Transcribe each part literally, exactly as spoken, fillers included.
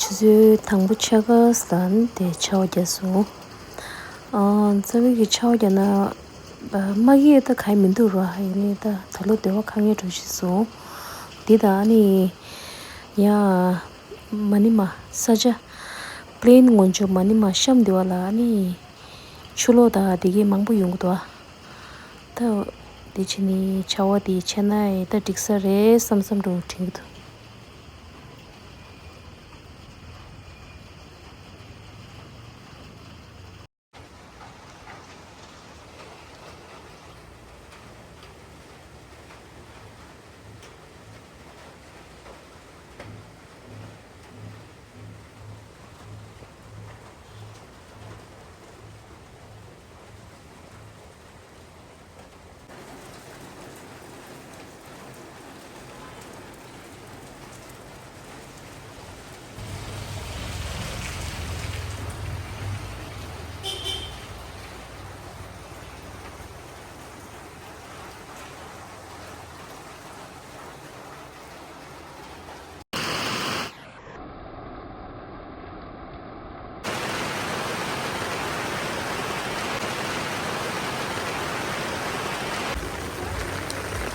ཆུ་ཚོད་དང་པོ་ཕྱེད་ཀ་ཙམ་དེ་ཆར་པ་བརྒྱབ་སོང་། ཨ། རྩ་བའི་གི་ཆར་པ་བརྒྱབ་ན། ཨ། མ་གིས་ད་ག་ཡེ་མི་འདུག་ར། ཡིན་ནའི་ད་ད་ལོ་སྡོད་པ་དཀའ་ངལ་འགྲོ་ཤི་སོང་། འདི་ད་ཨ་ནི། ཡ། མ་ཎི་མ། ས་ཆ། པི་ལེན་ངོས་ཕྱོགས་མ་ཎི་མ་གཤམ་འདི་བ་ལ་ཨ་ནི། ཆུ་ལོག་ད་དེ་གི་མང་པོ་ཡོང་གི་འདུག་ཨ། ད། དེ་ཕྱིན་ནི་ཆར་པ་དེ་ཆད་ན་ཡི་ད་འགྲིག་ས་རེད་བསམ་བསམ་འགྲོ་དྲན་གྱི་འདུག་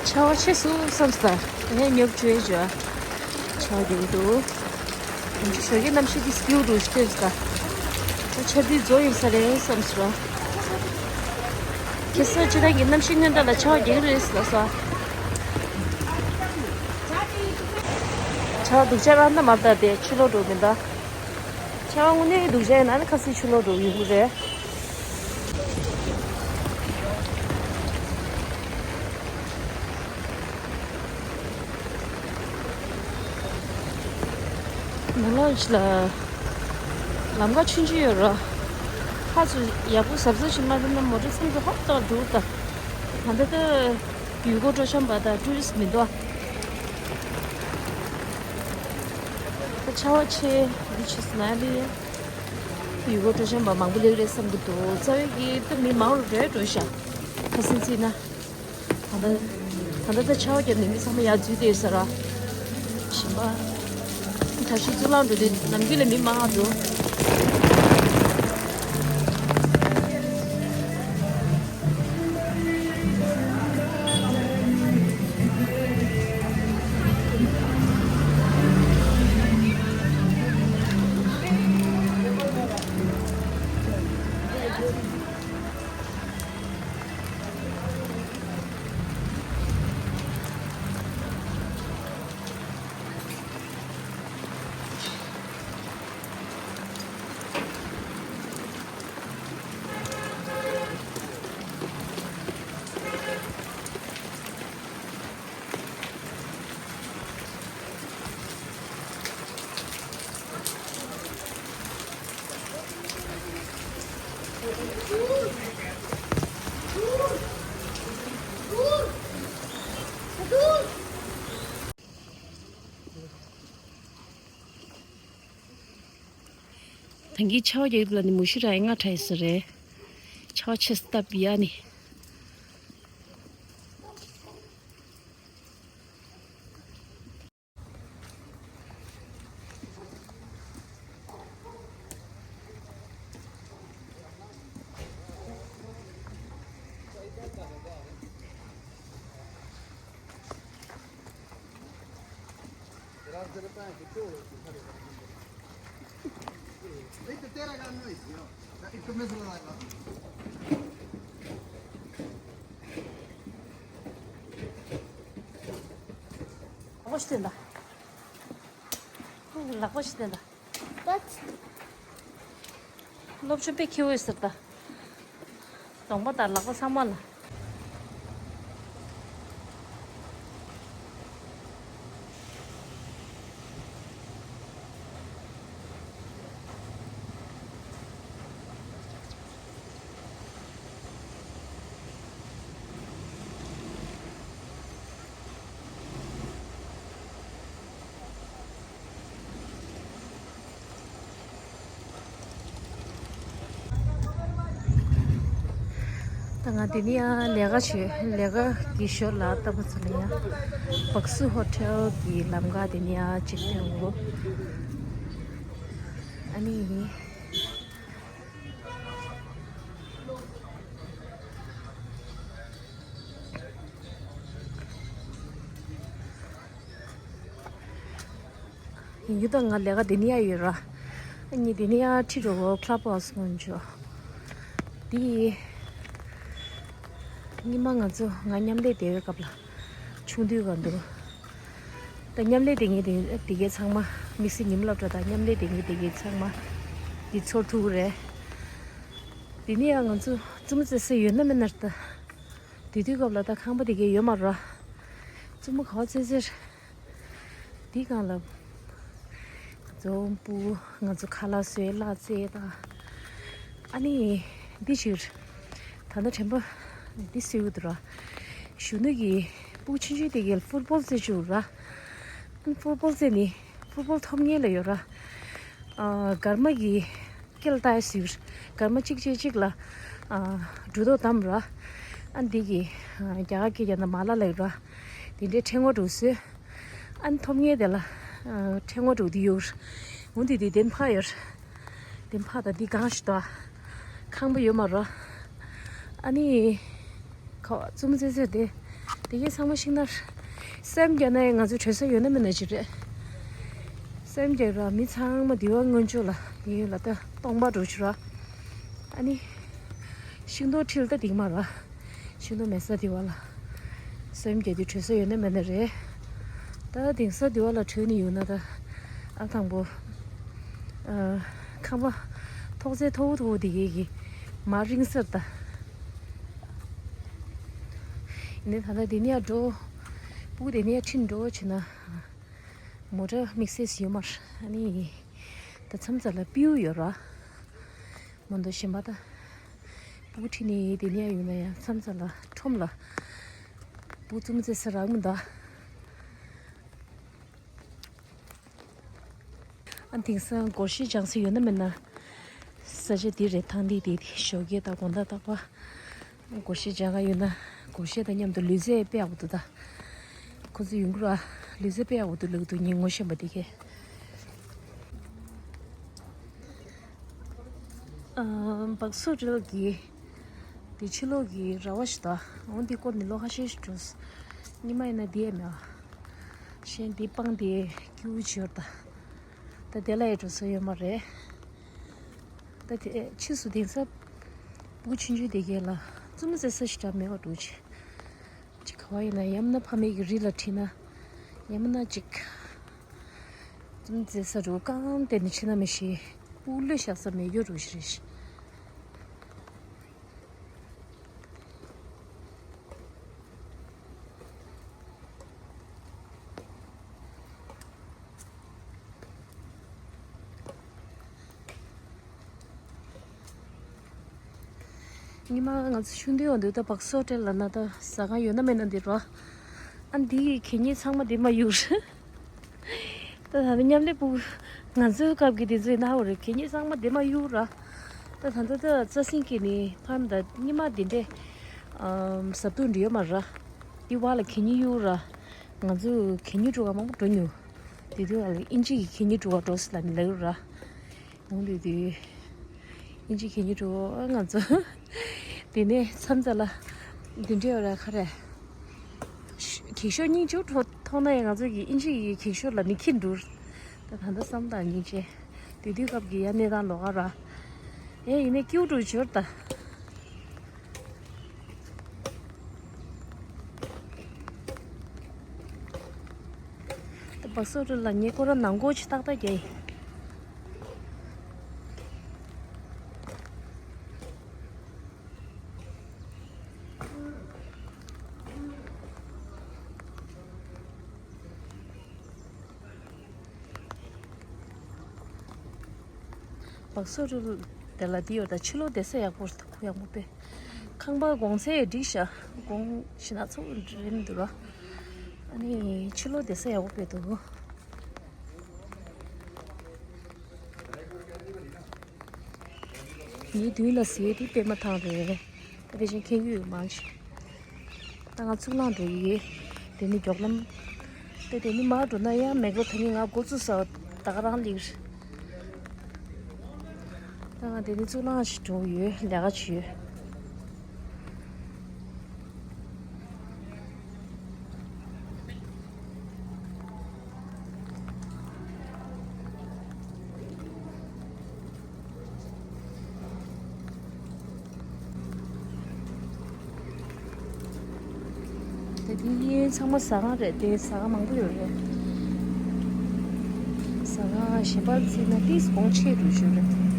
ཆར་པ་ཆེ་སུ་བསམ་ས། ངས་ཉོབ་བྱོས་བྱོས། ཆར་པ་རྒྱག་འདུག་ང་ཚོ་ཞོགས་ཀའི་གནམ་གཤིས་འདི་སྐྱིད་པོ་འདུག་ཤི་ཐེབས་ས། ཆར་དུས་རྫོགས་ཡིན་ས་རེད་བསམ་སོང་། ཁ་སང་སྤྱིར་བཏང་གི་གནམ་གཤིས་སྔོན་བརྡ་ལ་ཆར་པ་རྒྱག་གི་རེད་ཟེར་ལབ་སོང་། ཆར་པ་སྡུག་ཅག་རང་ད་མ་བཏང་སྟེ་ཆུ་ལོག་འགྲོ་མི་འདུག་ཆར་པ་དངོས་གནས་སྡུག་ཅག་ཡིན་ན་ནི་ཁ་སང་ཆུ་ལོག་འགྲོ་ཡོང་གི་རེད། ནང་ལོགས་ལ་ལམ་ཁ་ཆུང་ཆུང་ཡོད་ར། ཧ་ཅང་ཡག་པོ་གཟབ་གཟབ་ཞིག་མ་བྱས་ན་མོ་ཊ་མཚམས་སུ་ཧོབ་ཏེ་འགྲོ་ད། ད་ལྟ་ད་ཡུལ་སྐོར་སྤྲོ་འཆམ་པ་དང་ཊུ་རི་སི་མི་འདུག་ཨ། ད་ཆར་པ་ཆེ་འདི་ཆེ་སོང་ན་ལི། ཡུལ་སྐོར་སྤྲོ་འཆམ་པ་མང་པོ་སླེབས་རེད་བསམ་གྱི་འདུག་རྩ་བའི་གི་ད་མི་མང་རུ་འགྲོ་འགྲོ་ཤག་ཁ་སང་བརྩིས་ན། ད་ལྟ་ད་ལྟ་ད་ཆར་པ་བརྒྱབ་ནས་མི་ཚང་མ་ཡར་འཛུལ་བསྡད་ཡོད་ས་ར། ཞིང་པ། བཀྲ་ཤིས་གཙུག་ལག་འགྲོ་དུས་ནམ་རྒྱུན་ལས་མི་མང་ང་འགྲོ། ད་གིན་ཆར་པ་རྒྱག་གི་འདུག་ལབ་ནི་མུ་ཤི་ར་ཡི་ང་ཁྲ་ཡི་ས་རེད། ཆར་པ་ཆེ་སྟབས་ཡ་ནི། ལག་པ་ཞིག་སྟོན་དང་། ལག་པ་ཞིག་སྟོན་དང་། སློབ་སྦྱོང་དཔེ་མཁས་པོ་ཡོད་ཟེར་ད། གདོང་པ་དང་ལག་པ་ཚང་མ་ལ། ང་དེ་ནས་ཡང་ལས་ཀ་བྱོས། ལས་ཀ་གི་ཞོར་ལ་ལྟ་བུ་ཚོ་ལ་ཡང་བག་སུ་ཧོ་ཊེལ་གི་ལམ་ཁ་དེ་ནས་ཡང་ཅིག་ཐོན་འོ། ཨ་ནི། ཡིན་རྒྱུ་དང་ང་ལས་ཀ་དེ་ནས་ཡ་ཡོད་ར། ཨ་ནི་དེ་ནས་ཡ་ཁྲིད་འགྲོ་གོ་club house སྔོན་ཆོ། དེ་ཉི་མ་ང་ཚོ་ང་མཉམ་ལས་བསྡད་པའི་སྐབས་ལ་ཆུང་དུས་ག་འདུག་ད་མཉམ་ལས་བསྡད་མཁན་དེ་དེ་གའི་ཚང་མ་དམིགས་བསལ་ཉི་མ་སློབ་གྲྭ་དང་མཉམ་ལས་བསྡད་མཁན་དེ་གའི་ཚང་མ་དེ་ཚོར་ཐུབ་ཀྱི་རེད། དེ་ནས་ཡང་ང་ཚོ་བཙུན་མོ་བཙལ་ས་ཡོད་ན་མེད་ན་ད། དེ་དུས་སྐབས་ལ་ད་ཁང་པ་དེ་གའི་ཡོད་མ་རེད། བཙུན་མོ་ག་པར་བཙལ་ཟེར། དེའི་སྒང་ལ་ང་ཚོ་སྤུ་གུ་ང་ཚོ་ཁ་ལག་བཟོས་གླ་རྩི་དང་། ཨ་ནི་འདི་ཕྱིར་ད་ལྟ་དྲན་པ་འདི་གསོས་ཡོད་ར། གཞོན་ནུ་གི་སྤུ་གུ་ཆུང་ཆུང་དེ་གའི་ཕུཊ་བོལ་རྩེ་བཅུག་ར། ཨ་ནི་ཕུཊ་བོལ་རྩེ་ནི་ཕུཊ་བོལ་ཐོབ་མཁན་ལ་ཡོད་ར། ཨ་སྒར་མ་གི་སྐེ་ལ་བཏགས་ཡ་ཟེར། སྒར་མ་གཅིག་བྱས་གཅིག་ལ་ཨ་འགྲོ་ལྡོག་བསྡམས་ར། ཨ་འདི་གི་ཨ་རྒྱ་གར་སྐད་ཀྱི་ནང་མ་ལ་ལབ་ར། དེ་འདྲའི་ཕྲེང་བ་དྲུག་བཟོས། ཨ་ནི་ཐོབ་མཁན་དེ་ལ་ཨ་ཕྲེང་བ་དྲུག་དེ་ཡོད། འོ་འདི་དེ་དེ་ཕར་ཡོད། དེ་ཕར་དང་འདི་གང་ཞིག་དང་། ཁང་པ་ཡོད་མ་རེད། ཨ་ནི། ཁ་བ་བཙུན་མོ་བཙལ་ཟེར་དེ། དེ་གའི་ཚང་མ་ཤིང་ནར། སེམས་རྒྱ་ན་ཡང་ང་ཚོ་བྲོས་ས་ཡོད་ན་མེད་ན་ཅིག་རེད། སེམས་རྒྱ་ར་མི་ཚང་མ་དེ་བ་སྔོན་ཆོ་ལ་དེ་ཡོད་ལ་ད་སྟོང་པ་འགྲོ་ཆུ་ར། ཨ་ནི། ཤིང་ཏོག་ཁྲིལ་ད་དེ་མ་ར། ཤིང་ཏོག་མེད་ས་དེ་བ་ལ། སེམས་རྒྱ་དེ་བྲོས་ས་ཡོད་ན་མེད་ན་རེད། ད་དེང་ས་དེ་བ་ལ་བྲོས་ནས་ཡོང་ན་ད། ཨ་དང་པོ། ཨ་ཁང་པ། ཐོག་ཚད་མཐོ་བོ་མཐོ་བོ་དེ་གའི་གི་མ་རིང་སར་ད། ནི་ད་ལྟ་དེ་ནས་འགྲོ། སྤུ་གུ་དེ་ནས་ཁྲིད་འགྲོ་བྱས་ན། མོ་ཊ་དམིགས་བསལ་ཞིག་ཡོད་མ་རེད། ཨ་ནི། ད་མཚམས་རྩ་ལ་པིའུ་ཡོད་ར། མོ་འདོ་ཞིམ་པ་ད། སྤུ་གུ་ཁྲིད་ནས་དེ་ནས་ཡོང་ན་ཡང་མཚམས་རྩ་ལ་ཁྲོམ་ལ། སྤུ་གུ་བཙུན་མོ་བཙལ་ས་རག་མི་འདུག་ཨ་དེང་སང་སྒོར་གཞས་སྦྱང་ས་ཡོད་ན་མེད་ན། ས་ཆ་འདི་རེད། ཐང་འདི་དེ་ཞོགས་ཀས་དང་དགོང་དག་རྟག་པར་སྒོར་གཞས་སྦྱང་ག་ཡོད་ན། སྒོར་གཞས་དང་མཉམ་དུ་ལུས་རྩལ་དཔེ་ཡག་པོ་འདུག་ད། ཁོ་ཚོ་ཡོང་གི་ར། ལུས་རྩལ་དཔེ་ཡག་པོ་འདུག་ལབ་ཀྱི་འདུག་ངས་ངོ་ཤེས་པ་འདི་གས། ཨ་བག་སོ་ཊེལ་གྱི་དེ་ཕྱི་ལོགས་ཀྱི་ར་བ་ཞིག་ད། འོ་འདི་སྐོར་ནས་ལོ་ཁ་ཤས་ཤིག་འགྲོ། སྔོན་མ་ཡིན་ན་འདི་ཡས་མེད། གཞན་འདི་སྤང་དེ་སྐྱིད་པོ་ཅིག་ཡོད་ད། ད་དེ་ལ་ཡས་འགྲོ་ས་ཡོད་མ་རེད། ད་དེ་ཕྱིས་སུ་དེང་སང་སྤུ་གུ་ཆུང་ཆུང་དེ་གས་ལ་བཙུན་མོ་བཙལ་ས་ཞིག་འདྲ་མེད་པ་འགྲོ་ཅིག་ཅིག་ག་བ་ཡིན་ན་ཡང་ན་ཕ་མེས་ཀྱི་རི་ལ་ཁྲིད་ན། ཡང་ན་ཅིག་བཙུན་མོ་བཙལ་ས་འགྲོ་རྐང་དེ་ནི་ཕྱིན་ན་མི་ཤེས། སྤུ་གུ་བློས་བཞག་ས་མེད་རྒྱུ་འགྲོ་ཞིག་རེད། ཉི་མ་ང་ཚོ་ཆུང་དུས་འོང་དུས་ད་བག་སོ་ཊེལ་ལ་ན་ད་ཟ་ཁང་ཡོད་ན་མེད་ན་འདི་རོ། ཨ་འདི་གི་གད་སྙིགས་ཚང་མ་འདི་མ་གཡུག་ད་ད་ནི་མཉམ་ལས་སྤུ་གུ་ང་ཚོའི་སྐབས་ཀྱི་དེ་ཚོའི་ན་འོ་རེད། གད་སྙིགས་ཚང་མ་འདི་མ་གཡུག་ར། ད་ད་ད་ད་རྩ་སེང་གི་ནི་ཕམ་ད་ཉི་མ་འདི་འདྲས་ཨམ་ཟབ་ཏུ་འདྲི་ཡོད་མ་ར། འདི་བ་ལ་གད་སྙིགས་གཡུག་ར། ང་ཚོ་གད་སྙིགས་སྒྲུག་ག་མང་པོ་འགྲོ་མྱོང་། དེ་དུས་ལ་ཨིན་ཇི་གི་གད་སྙིགས་སྒྲུག་ག་འགྲོ་སི་ལ་ནི་ལེགས་ར། འོང་དུས་དུས། ཨིན་ཇི་གད་སྙིགས་སྒྲུག་ང་ཚོ། དེ་ནས་མཚམས་རྩ་ལ། འདི་འདྲའི་ར་ཁ་རེ། གད་ཤོག་སྙིང་རྗེ་མཐོང་ན་ཡང་ང་ཚོ་གི་ཨིན་ཇི་གི་གད་ཤོག་ལ་ནི་ཁྱི་འདུག་ད་ད་ལྟ་བསམ་དང་སྙིང་རྗེ། དེ་དུས་སྐབས་ཀྱི་ཡ་གནས་སྟངས་ལོགས་ཀ་ར། ཨེ་ཡིན་ནའི་སྐྱིད་པོ་འདྲ་བོ་ཅིག་ཡོད་ད། ད་བག་སོ་ཊེལ་ལ་ངས་ཁོ་རང་ནང་སྒོ་ཅིག་ཏག་ཏག་རྒྱག་ཡིན། བག་སོ་ཊེལ་དེ་ལ་འདི་ཡོད་ད། ཕྱི་ལོགས་བསྡད་ས་ཡག་པོ་འདུག་ཡག་པོ་དཔེ། ཁང་པ་གོང་ཚད་འགྲིག་ཤག་གོང་ཞེ་ན་ཚོ་རེད་མི་འདུག་ར། ཨ་ནི་ཕྱི་ལོགས་བསྡད་ས་ཡག་པོ་དཔེ་འདུག་ངའི་མདུན་ལ་ཟེར་དེ་པད་མ་ཐང་རེད། དེ་བཞིན་ཁེངས་ཡོད་མང་ཆེ། ད་ང་ཚུར་ལངས་འགྲོ་ཡི། དེ་ནི་མགྱོགས་ལམ། དེ་དེ་ནི་མར་འགྲོ་ན་ཡང་མེག་ལོ་ད་ནི་ང་འགོ་ཚུགས་ས་ད་ག་རང་ལིར། ད་ང་དེ་ནི་ཚུར་ལངས་ཞིག་འགྲོ་ཡོད། ལས་ཀ་བྱེད་ཡོད། ད་དེ་ཚང་མ་ཟ་ཁང་རེད་དེ། ཟ་ཁང་མང་པོ་ཡོད་རེད། ཟ་ཁང་གཞན་པར་བརྩིས་ན་ཏིས་གོང་ཆེ་རུ་ཡོད་རེད།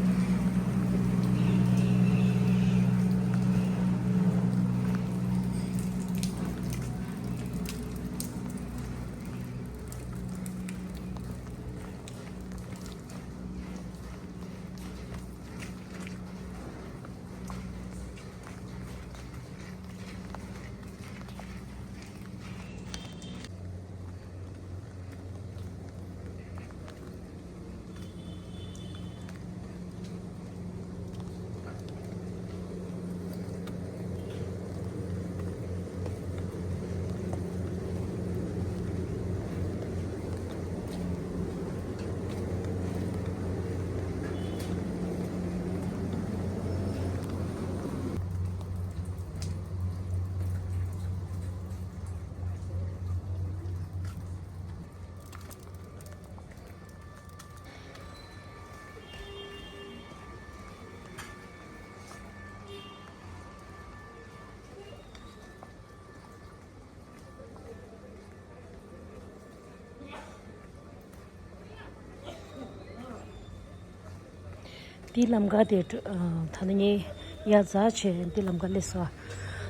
འདི་ལམ་ཁ་དེ། ད་ནི་ངས་ཡར་འཛེགས་བྱས་འདི་ལམ་ཁ་སླེབས་སོང་།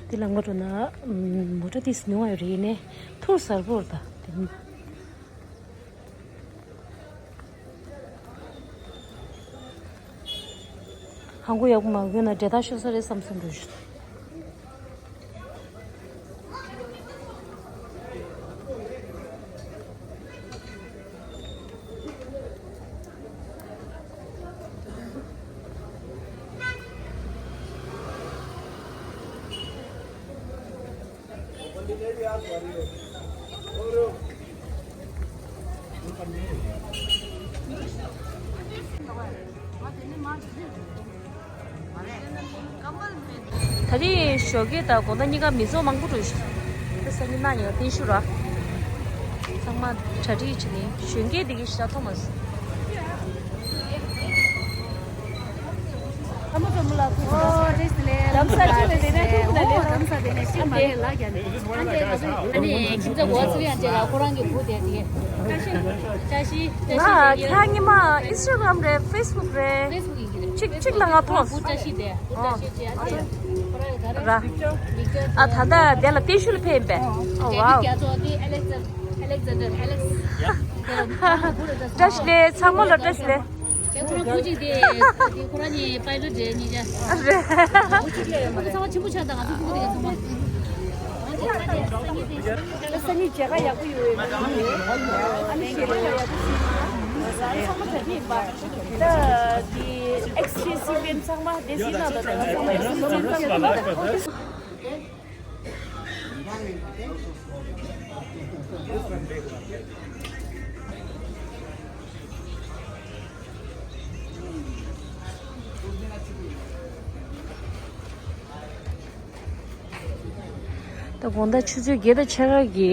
འདི་ལམ་ཁ་འགྲོ་ན་མོ་ཊ་ཏིས་ཉུང་བ་རེད། ཡིན་ནའི་ཐུར་གཟར་པོ་རེད་ད། ཧང་གོ་ཡག་པོ་མ་གྱོན་ན་འབྲེལ་ཐག་ཤོར་ས་རེད་བསམ་བསམ་འགྲོ་ཞུ། ད་རེས་ཞོགས་ཀས་དང་དགོང་དག་གཉིས་ཀ་མི་ཚོགས་མང་པོ་འགྲོ་ཞིག་ད་སང་ཉིན་གནངས་ཉིན་བརྟན་བཞུགས་ར། ཚང་མ་གྲ་སྒྲིག་བྱས་ནས་གཞོན་སྐྱེས་འདི་གའི་ཞག་ཐོག་མ་སོང་། ཨ་མ་ཚོ་མོ་ལ་ཁུ་ཁུ། ཨོ་བཀྲ་ཤིས་བདེ་ལེགས། ལམ་སང་ཅི་ལ་བསྡད་ན་ཐུག་ཁུ་ན་ལེ། ཨོ་ལམ་སང་བསྡད་ནས་ཅི་མ་ལེ་ལ་རྒྱ་ནས། ཨ་ནི་ཁྱིམ་ཚང་གོ་ཚིག་ཡང་བྱས་ལ་ཁོ་རང་གི་བུ་དེ་དེ། བཀྲ་ཤིས་བཀྲ་ཤིས་བཀྲ་ཤིས། ང་ཁྱེད་ཉི་མ་ཨིན་སི་ཊ་གྷ་རམ་རེད། ཕེ་སི་བུག་རེད། ཕེ་སི་བུག་ཡིན་གྱི་རེད། གཅིག་གཅིག་ལ་ང་མཐོང་། བུ་བཀྲ་ཤིས་དེ། བུ་བཀྲ་ཤིས་བྱས་ཨ་ཅེ་ཁོ་རང་ཡང་ག་རེ། ར། ཨ་ད་ལྟ་དེ་ལ་བརྟན་བཞུགས་ལ་ཕེབས་ཡིན་པས། ཨོ་ཝའོ། རྒྱ་མཚོ་དེ་ཨ་ལེག་ཛན་ཨ་ལེག་ཛན་ཌར་ཨ་ལེག་སི། བཀྲ་ཤིས་བདེ་ལེགས། ཚང་མ་ལ་བཀྲ་ཤིས་བདེ་ལེགས། དེ་ཁོ་རང་བུ་གཅིག་དེ་དེ་ཁོ་རང་གཉིས་པའི་ལོཊ་རེད་གཉིས་ཆ། ཨ་རེད། བུ་གཅིག་ལ་ཡོད་མ་རེད། ཚང་མ་ཆེན་པོ་ཆགས་དང་ང་ཚོ་ཕྲུ་གུ་དེ་ག་ཚང་མ། སང་ཉིན་མཇལ་ཁ་ཡག་པོ་ཡོད་པའི་མི་ཡོད། ཨ་ནི་ཞལ་ལག་ཡག་པོ་ཞིག་ཚང་མ་གྲ་སྒྲིག་ཡིན་པ། ད་དེ་ཨེག་སི་ཅེན་ཇི་ཨི་ཝེན་ཊི་ཚང་མ་དེ་སྲིད་ན་ད་ཚང་མ་ཨེག་སི་ཅེན་ཇི་ཨི་ཝེན་ཊི་ཚང་མ། ད་དགོང་དག་ཆུ་ཚོད་བརྒྱད་དང་ཕྱེད་ཀ་གི་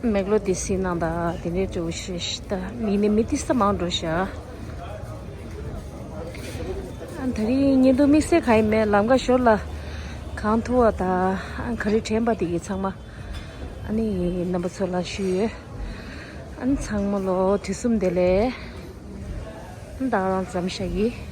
མེག་ལོ་དེ་སྲིད་གནང་ད་དེ་འདྲའི་འགྲོ་ཤེས་ཤི་ད་མི་ནི་མི་ཏི་ས་མང་འགྲོ་ཤག་ཨ་ད་རིང་ཉིན་དུ་དམིགས་བསལ་གང་ཡིན་མེད། ལམ་ཁ་ཞོར་ལ་གང་ཐུབ་པ་དང་ཨ་ག་རེ་དྲན་པ་དེ་གི་ཚང་མ་ཨ་ནི་རྣམ་པ་ཚོ་ལ་ཞུས་ཡོད། ཨ་ནི་ཚང་མ་ལོ་དུས་གསུམ་བདེ་ལེགས། ཨ་ནི་ད་ག་རང་མཚམས་བཞག་གི།